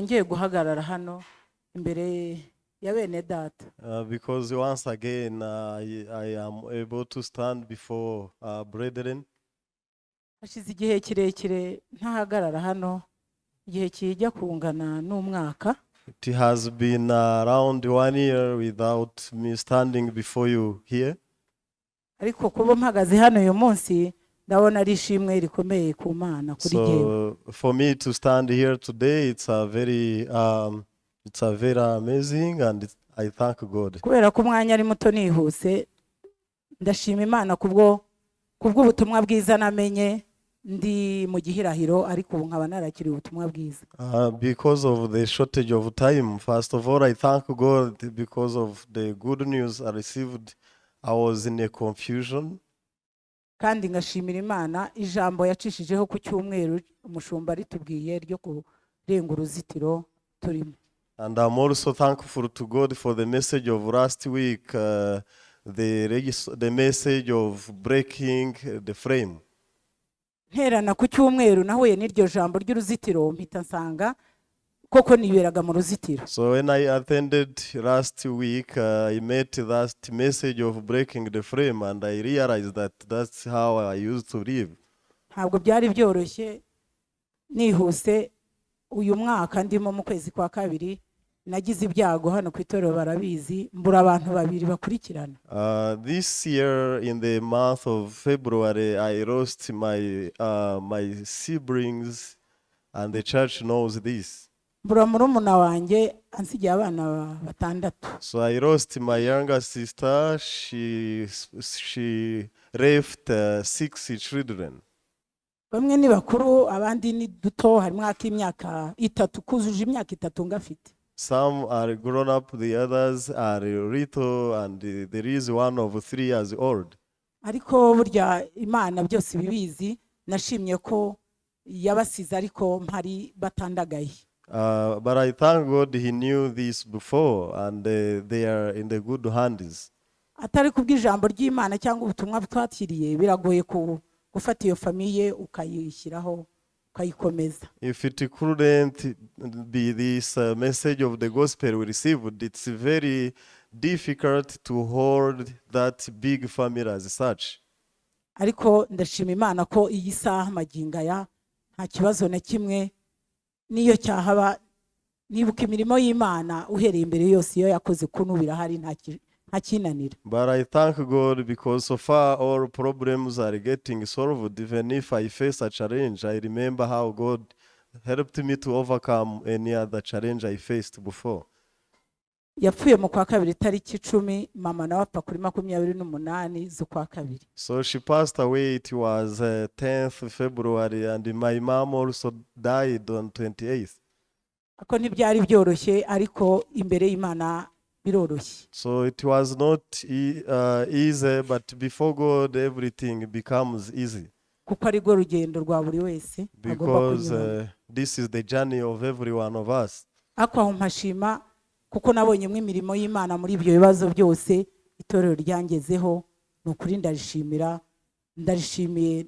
Nongeye guhagarara hano imbere ya bene data. Because once again I am able to stand before brethren. Hashize igihe kirekire ntahagarara hano, igihe kijya kungana n'umwaka. It has been around one year without me standing before you here. Ariko kuba mpagaze hano uyu munsi ndabona ari ishimwe rikomeye ku Mana kuri jyewe. So for me to stand here today, it's a very amazing, and I thank God. Kubera ko umwanya ari muto, nihuse, ndashima Imana kubwo kubw'ubutumwa bwiza namenye ndi mu gihirahiro, ariko ubu nkaba narakiriye ubutumwa bwiza. Because of the shortage of time, first of all, I thank God because of the good news I received. I was in a confusion. Kandi ngashimira Imana ijambo yacishijeho ku cyumweru umushumba ritubwiye ryo kurenga uruzitiro turimo. And I'm also thankful to God for the message of last week, the message of breaking the frame. Nterana ku cyumweru nahuye n'iryo jambo ry'uruzitiro, mpita nsanga koko niberaga mu ruzitiro. So when I attended last week, I met that message of breaking the frame, and I realized that that's how I used to live. Ntabwo byari byoroshye. Nihuse, uyu mwaka ndimo mu kwezi kwa kabiri nagize ibyago hano ku itorero barabizi, mbura abantu babiri bakurikirana. This year, in the month of February, I lost my siblings, and the church knows this. Mbura murumuna wanjye ansigiye abana batandatu. So I lost my younger sister. She left six children. Bamwe ni bakuru, abandi ni duto, harimo ak'imyaka 3, kuzuje imyaka 3 ngafite. Some are grown up, the others are little, and there is one of 3 years old. Ariko burya Imana byose ibibizi, nashimye ko yabasize ariko mpari batandagaye. But I thank God He knew this before, and they are in the good hands. Atari kubw'ijambo ry'Imana cyangwa ubutumwa twakiriye, biragoye gufata iyo famille ukayishyiraho ukayikomeza. If it couldn't be this message of the gospel we received, it's very difficult to hold that big family as such. Ariko ndashima Imana ko iyi saha magingo aya nta kibazo na kimwe n'iyo cyahaba. Nibuka imirimo y'Imana uhereye imbere yose iyo yakoze kuno birahari, nta kinanira. But I thank God because so far all problems are getting solved. Even if I face a challenge, I remember how God helped me to overcome any other challenge I faced before. Yapfuye mu kwa kabiri tariki 10, mama nawe apfa kuri 28 z'ukwa kabiri. So she passed away, it was 10th February, and my mom also died on 28th. Ako ntibyari byoroshye, ariko imbere y'Imana biroroshye. So it was not easy, but before God, everything becomes easy. Kuko ari rwo rugendo rwa buri wese agomba Because kunyuramo. This is the journey of every one of us. Ariko aho mpashima kuko nabonyemo imirimo y'Imana muri ibyo bibazo byose itorero ryangezeho. Ni ukuri ndarishimira, ndarishimiye,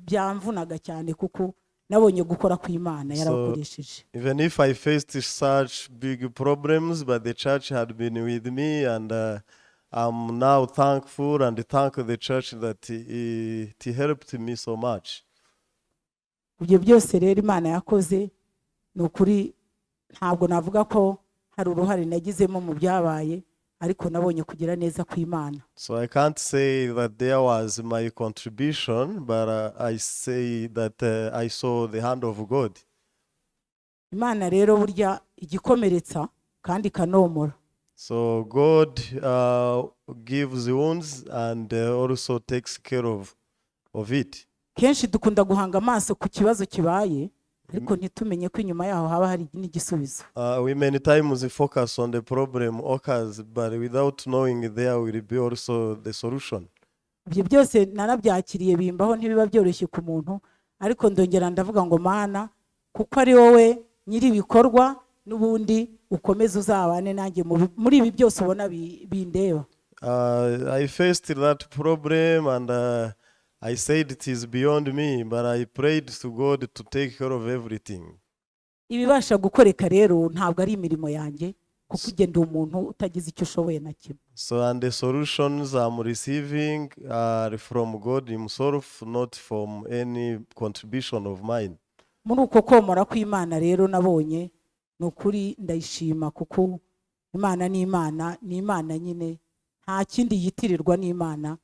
byamvunaga cyane kuko nabonye gukora kw'Imana yarabakoresheje. Even if I faced such big problems, but the church had been with me, and I'm now thankful and thank the church that it helped me so much. Ibyo byose rero Imana yakoze, ni ukuri ntabwo navuga ko hari uruhare nagizemo mu byabaye, ariko nabonye kugira neza kw'Imana. So I can't say that there was my contribution, but I say that I saw the hand of God. Imana rero burya igikomeretsa kandi ikanomora. So God gives wounds and also takes care of it. Kenshi dukunda guhanga amaso ku kibazo kibaye, ariko ntitumenye ko inyuma yaho haba hari n'igisubizo. We many times focus on the problem occurs, but without knowing there will be also the solution. Ibyo byose narabyakiriye bimbaho, ntibiba byoroshye ku muntu, ariko ndongera ndavuga ngo: "Mana, kuko ari wowe nyiri ibikorwa, n'ubundi ukomeze uzabane nanjye muri ibi byose ubona bindeba." I faced that problem and I said it is beyond me, but I prayed to God to take care of everything. Ibibasha gukoreka rero ntabwo ari imirimo yanjye, kuko ugenda umuntu utagize icyo ushoboye na kimwe. So, and the solutions I'm receiving are from God Himself, not from any contribution of mine. Muri uko komora kw'Imana rero nabonye, ni ukuri ndayishima, kuko Imana ni Imana, ni Imana nyine, nta kindi yitirirwa n'Imana.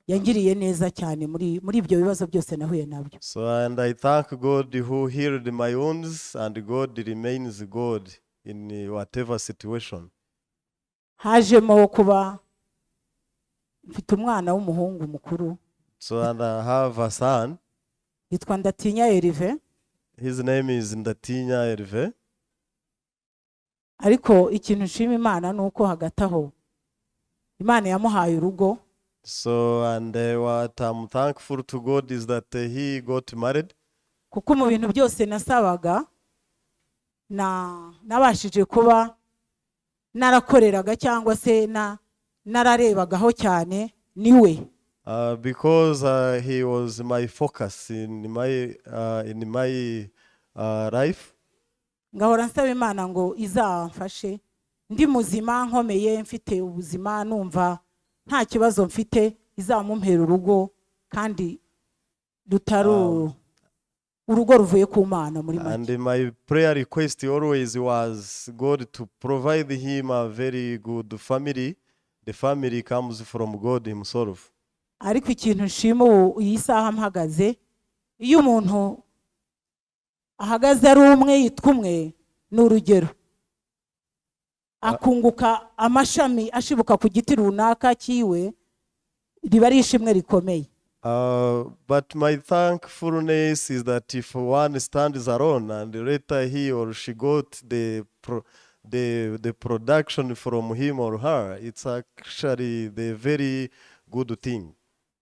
Yangiriye neza cyane muri ibyo bibazo byose nahuye nabyo. So, and I thank God who healed my wounds, and God remains God in whatever situation. Hajemo kuba mfite umwana w'umuhungu mukuru. So, and I have a son. Yitwa Ndatinya Erive. His name is Ndatinya Herve. Ariko ikintu nshima Imana ni uko hagati aho Imana yamuhaye urugo. So, and what I'm thankful to God is that he got married. Kuko mu bintu byose nasabaga na nabashije kuba narakoreraga cyangwa se na nararebagaho cyane niwe. Because he was my focus in my life. Ngahora nsaba Imana ngo izamfashe ndi muzima, nkomeye, mfite ubuzima, numva nta kibazo mfite, izamumpera urugo kandi rutari urugo ruvuye ku Mana muri make. And my prayer request always was God to provide him a very good family. The family comes from God Himself. Ariko ikintu nshima ubu iyi saha mpagaze, iyo umuntu ahagaze ari umwe, yitwa umwe, ni urugero, akunguka amashami ashibuka ku giti runaka cyiwe, riba ari ishimwe rikomeye. But my thankfulness is that if one stands alone and later he or she got the production from him or her, it's actually the very good thing.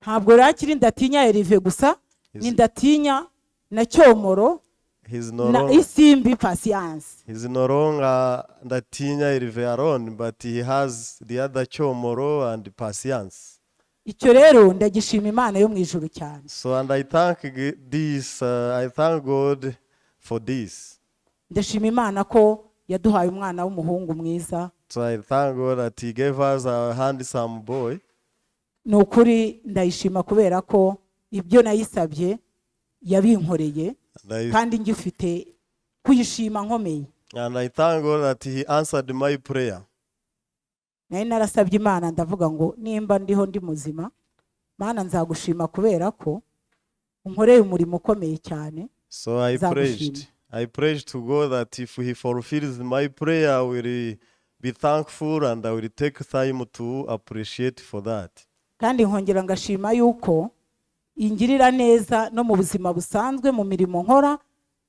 Ntabwo rero akiri Ndatinya Erive gusa, ni Ndatinya na Cyomoro He's no na longer, Isimbi Patience. He's no longer Ndatinya Herve alone, but he has the other Chomoro and Patience. Icyo rero ndagishima Imana yo mu ijuru cyane. So, and I thank this, I thank God for this. Ndashima Imana ko yaduhaye umwana w'umuhungu mwiza. So I thank God that He gave us a handsome boy. Ni ukuri ndayishima kubera ko ibyo nayisabye yabinkoreye, kandi ngifite kuyishima nkomeye. And I thank God that He answered my prayer. Nari narasabye Imana, ndavuga ngo nimba ndiho ndi muzima, Mana, nzagushima kubera ko unkoreye umurimo ukomeye cyane. So I Nzagushima. prayed. I prayed to God that if He fulfills my prayer, I will be thankful and I will take time to appreciate for that. Kandi nkongera ngashima yuko ingirira neza no mu buzima busanzwe, mu mirimo nkora,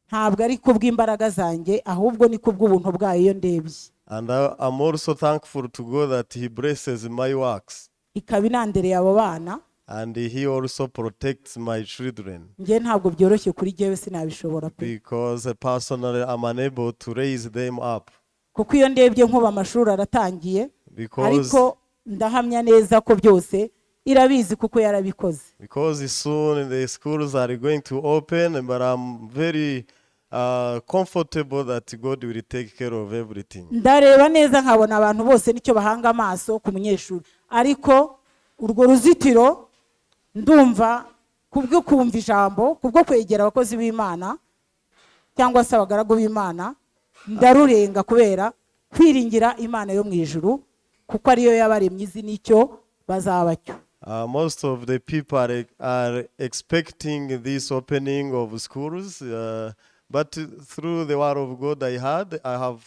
ntabwo ari kubw'imbaraga zanjye, ahubwo ni kubw'ubuntu bwayo iyo ndebye. And I'm also thankful to God that He blesses my works Ikaba inandereye abo bana. And He also protects my children, Njye ntabwo byoroshye kuri jyewe, sinabishobora pe. because personally I'm unable to raise them up. Kuko iyo ndebye nkuba amashuri aratangiye, Because ariko ndahamya neza ko byose irabizi kuko yarabikoze. Because soon the schools are going to open, but I'm very comfortable that God will take care of everything. Ndareba neza nkabona abantu bose nicyo bahanga amaso ku munyeshuri, ariko urwo ruzitiro ndumva kubwo kumva ijambo, kubwo kwegera abakozi b'Imana cyangwa se abagaragu b'Imana, ndarurenga kubera kwiringira Imana yo mu ijuru, kuko ariyo yabaremye, izi n'icyo bazaba cyo. Most of the people are expecting this opening of schools, but through the word of God I had, I have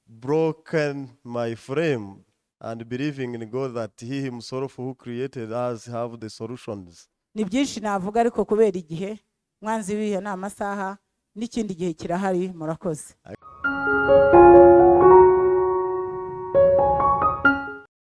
broken my frame and believing in God that He Himself who created us have the solutions. Ni byinshi navuga, ariko kubera igihe, mwanzi w'ihe ni amasaha, n'ikindi gihe kirahari. Murakoze.